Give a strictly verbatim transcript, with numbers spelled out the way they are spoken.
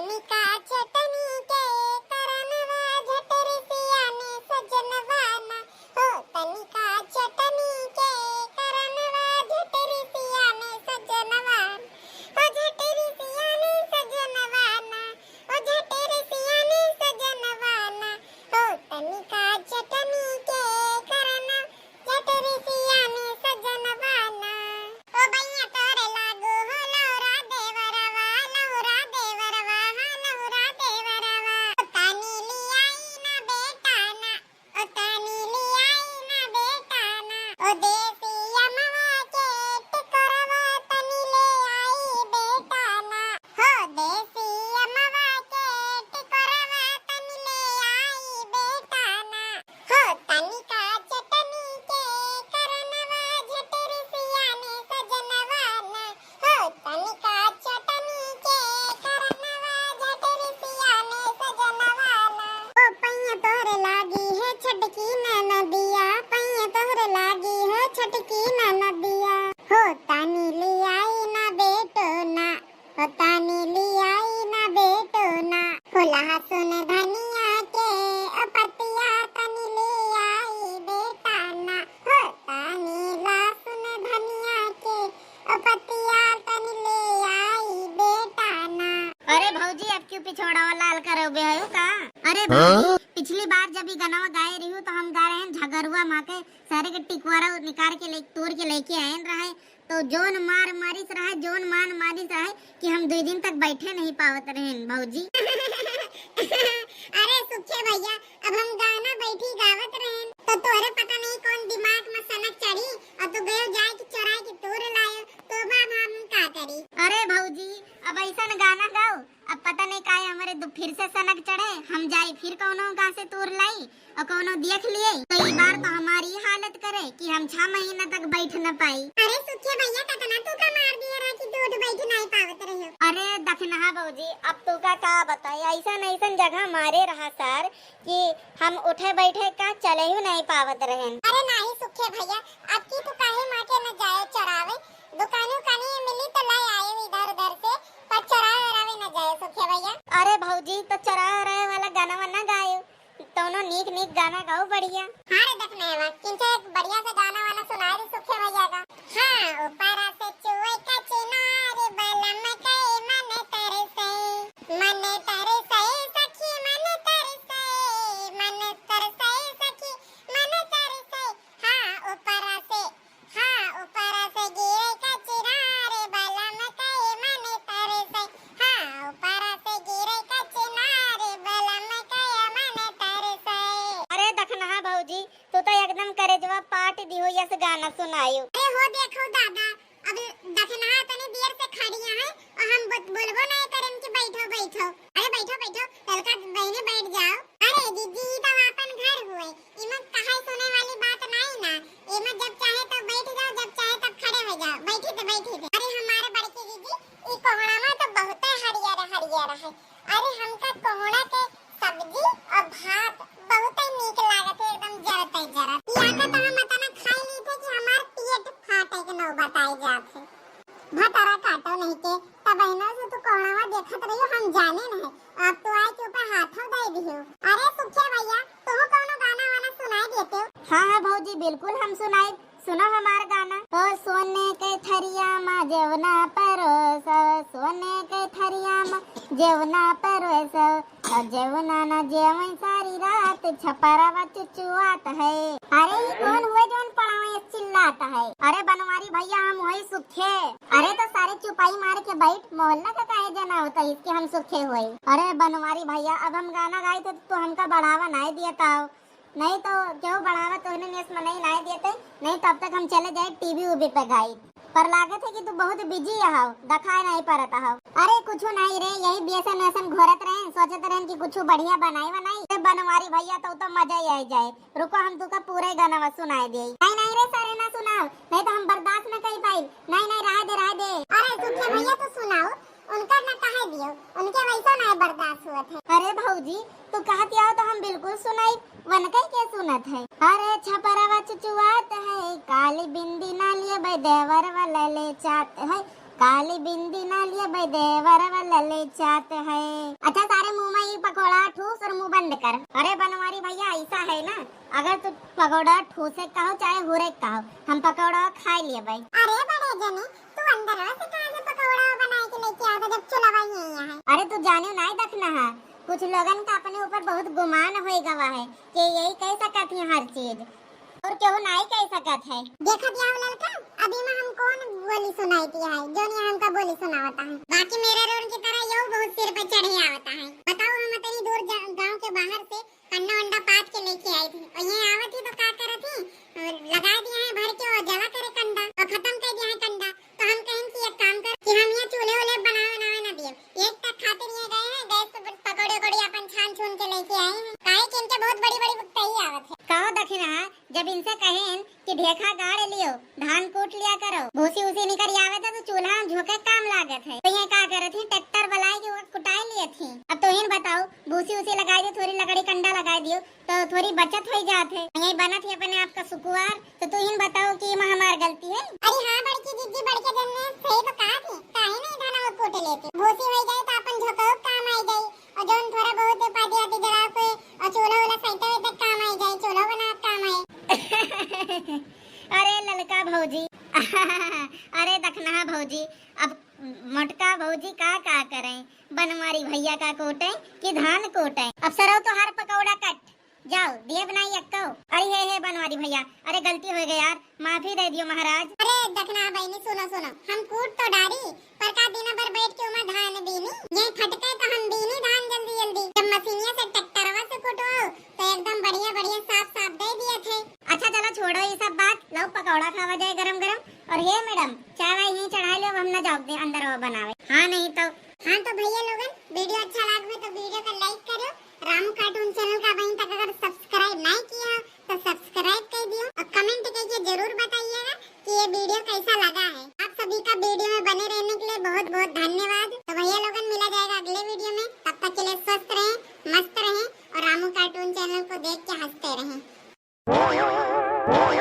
तनिका चटनी के करनवा झटरिसिया ने सजनवा ना, हो तनिका चटनी के करनवा झटरिसिया ने सजनवा, हो झटरिसिया ने सजनवा ना, हो झटरिसिया ने सजनवा ना, हो तनिका चटनी के करनवा झटरिसिया ने सजनवा ना। ओ बइया तोरे लागू हो लौरा देवरवा, लौरा देवरवा, हाँ लौरा देवरवा। ओ तानी लियाई ना बेटा ना, ओ तानी लियाई ना बेटा ना। ओ देसी अमवा के टिकोरवा तनी ले आई बेटा ना। हो देसी अमवा के टिकोरवा तनी ले आई बेटा ना। हो तनिका चटनी के करनवा झटरिसिया ने सजनवा ना। हो तनिका चटनी के करनवा झटरिसिया ने सजनवा ना। ओ पइया तोहरे लागी है छटकी ननदिया, पइया तोहरे लागी है छटकी ननदिया। हो तानी लियाई ना बेटो ना, हो तानी लियाई ना बेटो ना। हो लहसुन धनिया के ओ पत्तिया तनी लियाई बेटा ना। हो तानी लहसुन धनिया के ओ पत्तिया तनी लियाई बेटा ना। अरे भौजी, अब क्यों पिछोड़ावा लाल करोगे हो का? अरे भौजी, हाँ? पिछली बार जब ई गनवा गाए रही हूँ तो हम गा रहे हैं झगरुआ माँ के सारे के टिकोरा निकाल के ले, तोड़ के लेके आए रहे। तो जोन मार मारिस रहे, जोन मार मारिस रहे कि हम दुइ दिन तक बैठे नहीं पावत रहेन भौजी। अरे सुखे भइया, अब हम गाना बैठी गावत रहेन, तो तोहरे पता नहीं कौन दिमाग में सनक चढ़ी और तू गयो जाए के चोराए के तोड़ लायो, तो अब हम का करी? अरे भौजी, अब अइसन गाना गाओ, अब पता नहीं काहे हमरे दु-, फिर से सनक चढ़े, हम जाई फिर कौनो गाँव से तूर लाई और कौनो देख लिए। कई बार तो हमारी ई हालत करे कि हम छह महीना तक बैठ न पाई। अरे सुखे भइया, कतना तू का मार दिए रहा कि तू उठ बैठ नहीं पावत रहे हो। अरे दखनहा भौजी, अब तू का का बताई, अइसन अइसन जगह मारे रहा सर कि हम उठे बैठे का चले ही नहीं पावत रहेन। अरे नाही सुखे भइया, अब की तू काहे माँ के न जाए चरावे, दुकानी उकानी मिली तो लाई आए इधर उधर से, पर चरावे वरावे न जाए सुखे भइया। अरे भौजी, तो चरावे वरावे वाला गाना वाना गायो, तौनो नीक नीक गाना गाओ बढ़िया। हाँ रे दखनहा, किंचे एक बढ़िया से गाना वाना सुनाए दे सुखे भइया का। हाँ, ऊपरा से चुए का चिनार बलम के मन तरसे, मन तरसे सखी मन तरसे, मन तरसे सखी मन तरसे। हाँ ऊपरा से, हाँ ऊपरा से गिरे का चिनार बलम के मन तरसे, हाँ ऊपरा से गिरे का चिनार बलम के मन तरसे। अरे दखनहा भौजी, तू तो एकदम करेजवा पाट दिहो यस गाना सुनायो। अरे हो देखो दादा, अब दखनहा तनी देर से खड़ी है और हम बोल-, बोलबो नहीं करेन कि बैठो बैठो। अरे बैठो बैठो, ललका बहने बैठ जाओ। अरे जीजी, ई तो आपन घर हुए, इमा कहाई सुने वाली बात नहीं ना। इमा जब चाहे तब बैठ जाओ, जब चाहे तब खड़े हो जाओ। बैठी थे, बैठी थे। अरे हमारे बड़की जीजी, ई कोहड़ा में तो बहुते हरियर हरियर है। अरे हमका कोहड़ा के सब्जी और भात बहुते नीक लागत है, एकदम जरते जरत। यहाँ का तो हम इतना खाई नहीं थे कि हमार पेट फाटे के नौबत आई जात है। भतारा काटो नहीं के, तब बहनों से तू कोहड़ावा देखत रहियो, हम जाने नहीं। अब तू आए के ऊपर हाथों दे दियो। अरे सुखे भइया, तू कौनो गाना वाना सुनाई देते हो? हाँ हाँ भौजी, बिल्कुल हम सुनाई। सुनो हमार गाना। ओ सोने के थरिया मा जेवना परोसो, सोने के थरिया मा जेवना परोसो, और जेवना ना जेवई सारी रात, छपरावा चुचुआत है। अरे ई कौन हुए जौन पड़ावे चिल्लात है? अरे बनवारी भइया, हम वही सुखे। अरे तो सारे चुपाई मार के बैठ, मोहल्ला का काहे जना होता है इसके हम सुखे हुए। अरे बनवारी भइया, अब हम गाना गाई तो तू हमका बढ़ावा नाय दिया था। नहीं तो क्यों बढ़ावा तोहने नेस मनई नाय देते, नहीं तो अब तक हम चले जाए टीवी उवी पे गाई। पर लागत है कि तू बहुत बिजी हव, दिखाए नहीं परत हव। अरे कुछ नहीं रे, यही बेसन वेसन घोरत रहेन, सोचत रहेन कि कुछ बढ़िया बनाई वनाई। अरे बनवारी भइया, तो, तो मजा ही आ जाए। रुको, हम तुका पूरे गाना सुनाए दे। नहीं नहीं रे सर, ना सुनाओ, नहीं तो हम बर्दाश्त न कर पाई। नहीं नहीं, रह दे, रह दे। अरे सुखे भइया, तू सुनाओ। उनका न कहे दियो, उनके वैसा नाय बर्दाश्त हुआ थे। अरे भौजी, तू कहती आओ तो हम बिल्कुल सुनाई, वनकई के सुनत है। अरे छपरवा चुचुआत है, काली बिंदी ना लिए बे देवर वाला ले चात है। काली बिंदी ना लिए बे देवर वाला ले जात है। अच्छा, सारे मुंह में ये पकौड़ा ठूस और मुंह बंद कर। अरे बनवारी भैया, ऐसा है ना, अगर तू पकौड़ा ठूसे कहो चाहे हुरे कहो, हम पकौड़ा खाए लिए भाई। अरे बड़े जने, तू अंदर से कहाँ से पकौड़ा बनाए के लेके आता जब चुलवा यहीं है? अरे तू जाने ना ही दखना है, कुछ लोगन का अपने ऊपर बहुत गुमान होए गवा है कि यही कह सकत ही हर चीज और केहू नाई कह सकत है। देखत यहाँ ललका, अभी में हम कौन बोली सुनाई दिया है, जो नहीं हमका बोली सुनावता है। बाकी मेरा रोन की तरह यो बहुत सिर पे चढ़े आवता है। बताओ, हम इतनी दूर जा-, गांव के बाहर से कंडा वंडा पात के लेके आई थी, और ये आवत ही तो का करत ही, लगा दिया है भर के और जला करे कंडा और खत्म कर दिया है कंडा। तो हम कहें कि एक काम कर कि हम ये चूल्हे उल्हे बनावे बनावे ना दिए, एक तक खातिर ये गए हैं गैस पे पकौड़े उकौड़े अपन छान छून के लेके आए हैं। काहे कि इनके बहुत बड़ी बड़ी बुकताई आवत है। कहो दखिना, जब इनसे कहें कि ढेखा गाड़ लियो, धान कूट लिया करो, भूसी उसी निकल आवे तो, तो चूल्हा में झोंके काम लागत है। तो ये का करत ही, ट्रैक्टर बुलाए के वो कुटाए लिए थी। अब तो इन बताओ, भूसी उसी लगाई दियो, थोड़ी लकड़ी कंडा लगाई दियो, तो थोड़ी बचत हो जात है। यही बनत ही अपने आप का सुकुवार, तो तू इन बताओ कि इमा हमार गलती है? अरे हाँ बड़की जीजी, बड़के जन ने सही तो कहा थी, काहे नहीं धान वो कूट लेती, भूसी हो जाए तो अपन झोंके काम आई जाए। और जौन थोड़ा बहुत पाती आती जरा कोई और चूल्हा वूल्हा सहिता हुई तक काम आई जाए, चूल्हा बना काम आए। अरे ललका भौजी, अरे दखना भौजी, अब मोटका भौजी का का करें, बनवारी भैया का कूटें कि धान कूटें। अब सरौ तो हर पकौड़ा कट जाओ, दिए बनाई अक्को। अरे हे हे बनवारी भैया, अरे गलती हो गई यार, माफी दे दियो महाराज। अरे दखना बहनी, सुनो सुनो, हम कूट तो डारी, पर का दिन भर बैठ के उमा धान बीनी? ये फटके तो हम बीनी धान जल्दी जल्दी। जब मशीनिया से ट्रैक्टरवा से कुटवाओ तो एकदम बढ़िया बढ़िया साफ साफ दे दिए थे। अच्छा चलो छोड़ो ये सब बात, लो पकौड़ा खावा जाए गरम गरम। और हे मैडम, चाय वाय यहीं चढ़ा लो, हम ना जाओ दे अंदर वो बनावे। हाँ नहीं तो। हाँ तो भैया लोगन, वीडियो अच्छा लाग में तो वीडियो का लाइक करो, रामू कार्टून